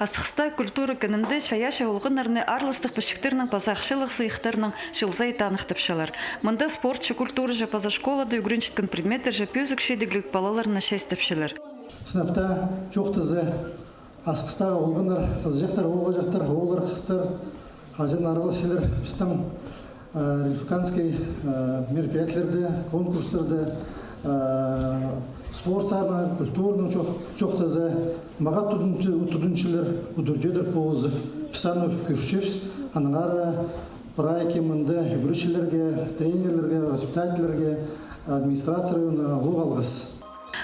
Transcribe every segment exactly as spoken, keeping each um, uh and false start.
Асхыстағы культура кінінде чайаачы олғаннарны аарластығ пічіктернең паза ахчалығ сыйыхтарнаң чыл сай таныхтапчалар. Мында спортчы, культураҷы паза школада ӱгренчеткен предметтер же пӧзік чидігліг палаларны чайаастапчалар. Сынап та чоохтаза, Асхыстағы олғаннар, хызыҷахтар, оолғаҷахтар, ооллар, хыстар, хаҷан араласчалар пістің, э, республиканский, э, мероприятиелерде, конкурстарда, э, спорт саринаң, культуранаң чоох-, чоохтаза, мағат тудын-, тудынчалар, удур-тӧдір полызып, піс аны кӧрчебіс, аннаңар прай кем мында ӱгретчілерге, тренерлерге, воспитательлерге, администрация района улуғ алғыс.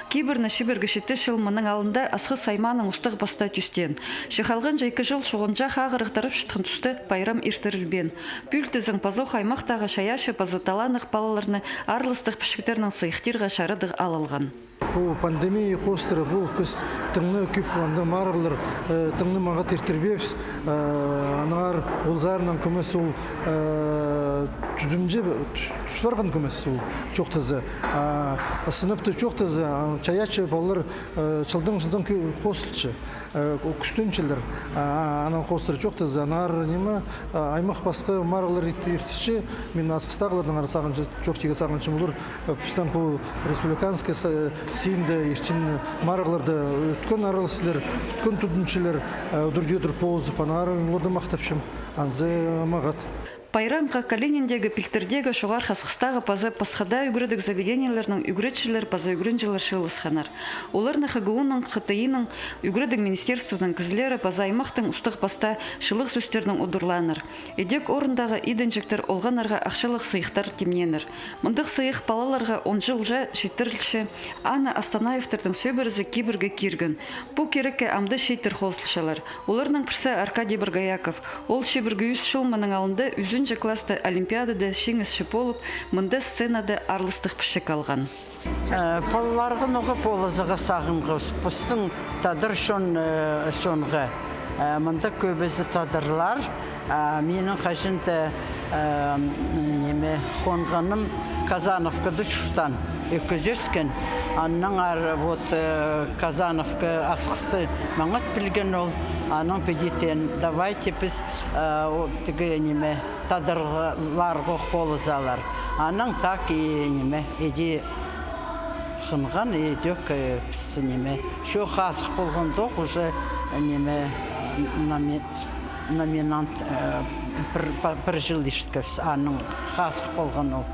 Кибірні чиберге читі чыл мының алнында Асхыс аймааның устағ-пастаа тӧстеен. Че халғанҷы ікі чыл чуғанҷах ағырығ тарапчатхан туста пайрам иртірілбеен. Пӱӱл тізең пазох аймахтағы чайаачы паза таланнығ палаларны аарластығ пічіктернең сыйыхтирға чарадығ аал алған. Пу пандемия хоостыра пу піс тың на кӧп андағ марығлар, э, тың на мағат иртірбеебіс, э, аннаңар ол саринаң кӧмес ол, э, тӱзімҷе, тӱс-, тӱс парған кӧмес ол чоохтаза. А, сынап та чоохтаза, а, чайаачы палалар, э, чылдаң-чылдаң кӧ-, хоосталча, э, кӱстенчелер. А, анаң хоостыра чоохтаза, аннаңар ниме, а, аймах пасха марығлар ирт-, иртірче, мин Асхыстағыларнаң сағынчам, чоохтирға сағынчам, олар, э, пістің пу республиканский са-, синде иртчең марығларда ӧткін араласчалар, ӧткін тудынчалар, э, удур-тӧдір полызып, аннаңар оларны махтапчам. Анзы мағат. Пайрамға Калининдегі, Пилтірдегі, Чоғар Хасхыстағы паза пасха даа ӱгредіг заведениелернің ӱгретчілері паза ӱгренҷілер чыылысханнар. Оларны ХГУ-ның, ХТИ-ның, ӱгредіг министерствоның кізілері паза аймахтың устағ-пастаа чылығ сӧстернең удурлааннар. Ідӧк орындағы идінҷектер олғаннарға ахчалығ сыйыхтар тимнееннер. Мындағ сыйых палаларға он чылҷа читірілче, аны Астанаевтернің сӧбірезі кибірге кирген. Пу кирекке амды чииттер хозылчалар. Оларның пірсі Аркадий Боргояков. Ол чибіргі ӱс чыл мының алнында ӱзінҷі класста олимпиадада чиңісчі полып, мында сценада аарластығ пічік алған. Э, палаларға ноға полызарға сағынғабыс, пістің тадар чон, э, чонға. Э, мында кӧбізі тадарлар. А, минің хаҷан-да, э, ниме, хонғаным Казановкада чуртаан, ӧкіс ӧскен. Аннаңар вот, э, Казановка Асхысты маңат пілген ол. Анаң піди теен, давайте піс, э, о, тігі ниме, тадарларға ох полызалар. Анаң так и ниме, іди хынған, ідӧк, э, піс ниме. Чох, хазых полғандох, уже ниме, номи-, номинант, э, пір, па-, пір чыл ирткебіс, анаң хазых полған ол.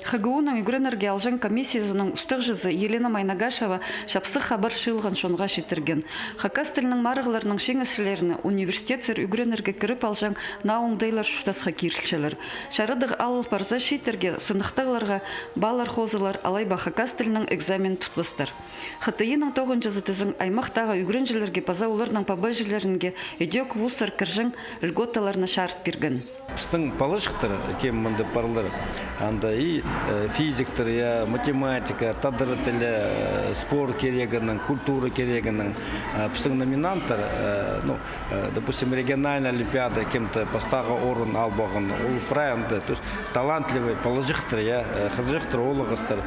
ХГУ-ның ӱгренерге алҷаң комиссиязының устағҷызы Елена Майнагашева чапсых хабар чыылған чонға читірген. Хакас тілінің марығларының чиңісчілеріне университетсер ӱгренерге кіріп алҷаң наа оңдайлар чуртасха кирілчелер. Чарадығ аал парза, чииттерге сыныхтағларға баллар хозылар, алай ба хакас тілінің экзаменін тутпастар. ХТИ-ның тоғынҷызы тізең аймахтағы ӱгренҷілерге паза оларның пабаҷыларынға ідӧк вузтар кірҷең льготаларны чарыт пирген. Пістің палаҷахтар, кем мында парлар, анда и, э, физиктер, я, математика, тадар тілі, э, спорт кирегінің, культура кирегінің, э, пістің номинанттар, э, ну, э, допустим, региональная олимпиада, кем-то пастағы орын албаған, ол прай анда, то есть талантливый палаҷахтар, я, э, хызыҷахтар, оолағастар.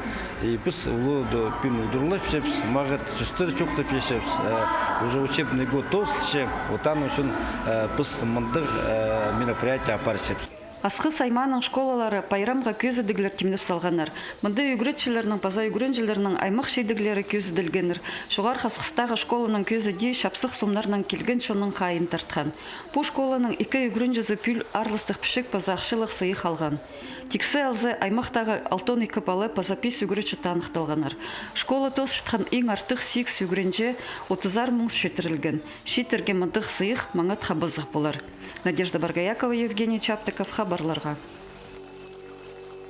И піс улуғ даа пӱӱн удурлапчабыс, мағат сӧстер чоохтапчабыс, э, уже учебный год тоозылча, вот аның ӱчӱн, э, піс мындағ, э, мероприятие апарчабыс. Асхыс аймааның школалары пайрамға кӧзідіглер тимнеп салғаннар. Мында ӱгретчілернің паза ӱгренҷілернің аймах чидіглері кӧзіділгеннер. Чоғар Хасхыстағы школаның кӧзідии чапсых сомнарнаң килген чонның хайиин тартхан. Пу школаның ікі ӱгренҷізі пӱӱл аарластығ пічік паза ахчалығ сыйых алған. Тиксі алза, аймахтағы алтон ікі пала паза пис ӱгретчі таныхталғаннар. Школа тоосчатхан иң артых сигіс ӱгренҷее отызар муң читірілген. Чииттерге мындағ сыйых маңат хабазығ полар. Надежда Боргоякова, Евгений Чаптыков, хабарларға.